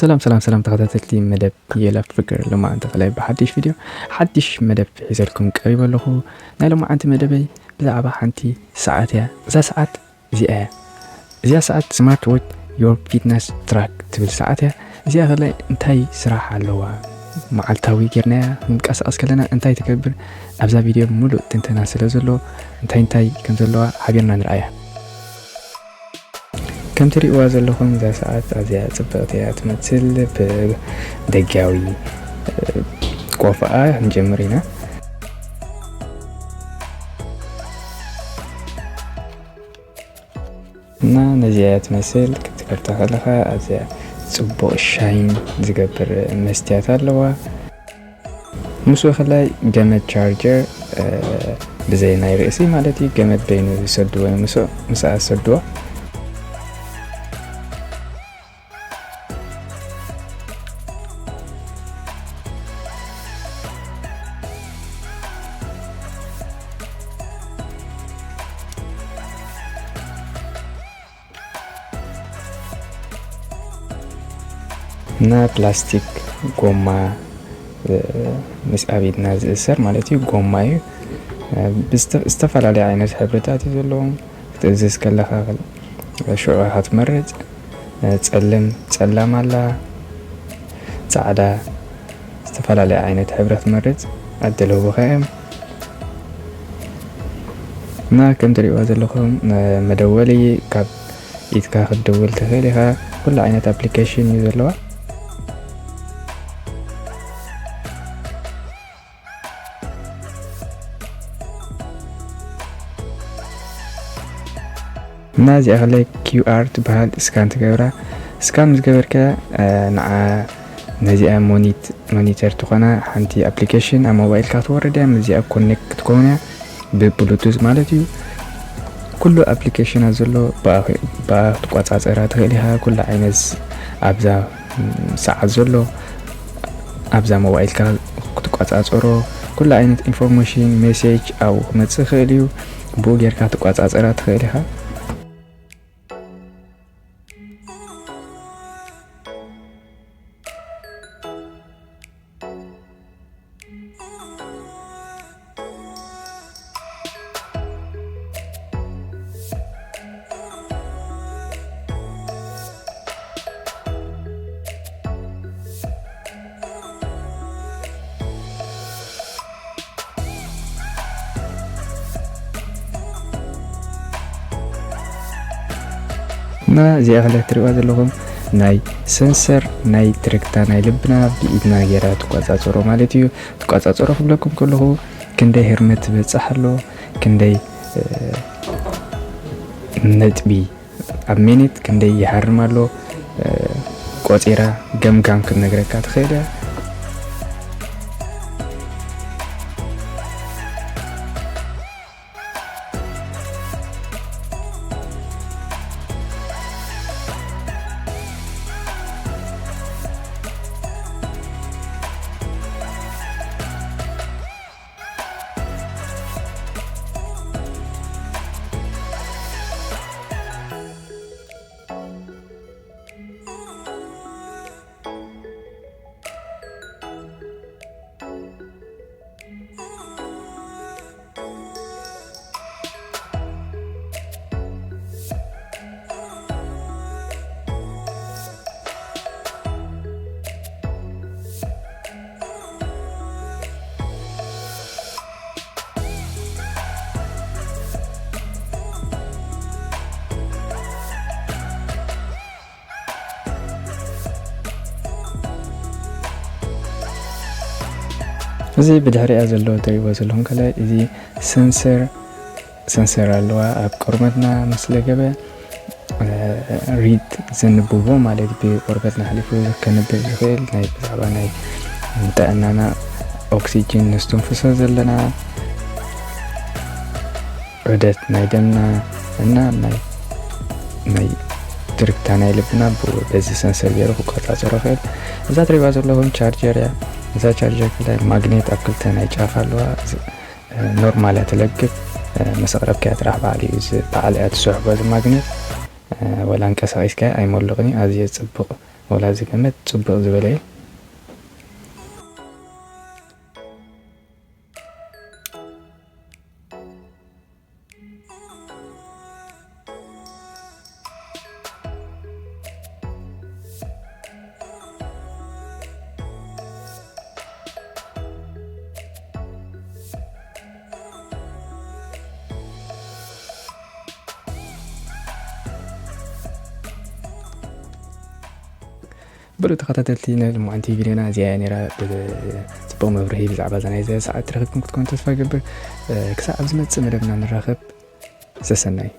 ሰላም ሰላም ሰላም ተኸታተልቲ መደብ የለ ፍቅር፣ ሎማዓንቲ ከላይ ብሓድሽ ቪድዮ ሓድሽ መደብ ሒዘልኩም ቀሪበ ኣለኹ። ናይ ሎማዓንቲ መደበይ ብዛዕባ ሓንቲ ሰዓት እያ። እዛ ሰዓት እዚኣ እያ። እዚኣ ሰዓት ስማርት ዎች ዮር ፊትነስ ትራክ ትብል ሰዓት እያ። እዚኣ ከላይ እንታይ ስራሕ ኣለዋ፣ መዓልታዊ ጌርናያ ክንቀሳቐስ ከለና እንታይ ትገብር፣ ኣብዛ ቪድዮ ሙሉእ ትንተና ስለ ዘሎ እንታይ እንታይ ከም ዘለዋ ሓቢርና ንርኣያ። ከም ትሪእዋ ዘለኹም እዛ ሰዓት ኣዝያ ጽብቕቲ እያ ትመስል። ብደጊያዊ ቆፎኣ ክንጀምር ኢና። እና ነዚኣ እያ ትመስል። ክትከፍታ ከለኻ ኣዝያ ጽቡቕ ሻይን ዝገብር መስትያት ኣለዋ። ምስኡ ከላይ ገመድ ቻርጀር፣ ብዘይ ናይ ርእሲ ማለት እዩ፣ ገመድ በይኑ ዝሰድዎ እዩ፣ ምስኡ ምስኣ ዝሰድዎ። እና ፕላስቲክ ጎማ፣ ምስ ኣብ ኢድና ዝእሰር ማለት እዩ፣ ጎማ እዩ። ብዝተ-፣ ዝተፈላለየ ዓይነት ሕብርታት እዩ ዘለዎም። ክትእዝዝ ከለኻ ሽዑ ኢኻ ትመርጽ። ጸልም፣ ጸላም ኣላ፣ ጻዕዳ፣ ዝተፈላለየ ዓይነት ሕብሪ ክትመርጽ ኣደለውኻ እዮም። እና ከም ትሪእዋ ዘለኹም መደወሊ ካብ ኢድካ ክትድውል ትኽእል ኢኻ። ኩሉ ዓይነት ኣፕሊኬሽን እዩ ዘለዋ። እና እዚኣ ከላይ ኪው ኣር ትበሃል፣ ስካን ትገብራ። ስካን ምስ ገበርካ ንዓ ነዚኣ ሞኒት-፣ ሞኒተር ትኾና ሓንቲ ኣፕሊኬሽን ኣብ ሞባይልካ ክትወርድ እያ። ምስዚኣ ኮኔክት ክትከውን እያ ብብሉቱዝ ማለት እዩ። ኩሉ ኣፕሊኬሽናት ዘሎ ብኣ፣ ብኣ ክትቆጻጸራ ትኽእል ኢኻ። ኩሉ ዓይነት ኣብዛ ሰዓት ዘሎ ኣብዛ ሞባይልካ ክትቆጻጸሮ፣ ኩሉ ዓይነት ኢንፎርሜሽን፣ ሜሴጅ ኣብኡ ክመጽእ ይኽእል እዩ። ብኡ ጌርካ ክትቆጻጸራ ትኽእል ኢኻ። እና እዚኣ ከላይ ትሪእዋ ዘለኹም ናይ ሰንሰር ናይ ትርግታ ናይ ልብና ብኢድና ጌራ ትቆጻጸሮ ማለት እዩ። ትቆጻጸሮ ክብለኩም ከለኹ ክንደይ ህርመት ትበጽሕ ኣሎ፣ ክንደይ፣ እ፣ ነጥቢ ኣብ ሚኒት ክንደይ ይሃርም ኣሎ፣ እ፣ ቆጺራ ገምጋም ክትነግረካ ትኽእል እያ። እዚ ብድሕሪኣ ዘሎ ትሪእዎ ዘለኹም ከላይ እዚ ሰንሰር፣ ሰንሰር ኣለዋ ኣብ ቆርበትና ምስ ለገበ፣ እ፣ ሪድ ዘንብቦ ማለት ብቆርበትና ሓሊፉ ከንብብ ዝኽእል ናይ ብዛዕባ ናይ ጥዕናና ኦክሲጅን ነስተንፍሶ ዘለና ዑደት ናይ ደምና እና ናይ፣ ናይ ትርግታ ናይ ልብና ብ-፣ በዚ ሰንሰር ገይሩ ክቆጻጸሮ ይኽእል። እዛ ትሪእዋ ዘለኹም ቻርጀር እያ። እዛ ቻርጀር ከላይ ማግኔት ኣብ ክልተ ናይ ጫፍ ኣለዋ። እዚ፣ እ፣ ኖርማል እያ ትለግብ። እ፣ ምስ ኣቕረብካያ ጥራሕ ባዕሉ እዩ ዝ-፣ ባዕላ እያ ትስሕቦ እዚ ማግኔት። እ፣ ወላ ኣንቀሳቒስካያ ኣይመልቕን እዩ። ኣዝዩ ጽቡቕ ወላ እዚ ገመድ ጽቡቕ ዝበለ እዩ። በሉ ተኸታተልቲ፣ ናይ ሎማዓንቲ ቪድዮና እዚኣ እያ ነይራ። ጽቡቕ መብርሂ ብዛዕባ እዛ ናይ እዚኣ ሰዓት ረኺብኩም ክትኮኑ ተስፋ ይገብር። ክሳብ ኣብ ዝመጽእ መደብና ንራኸብ። ሰሰናዩ።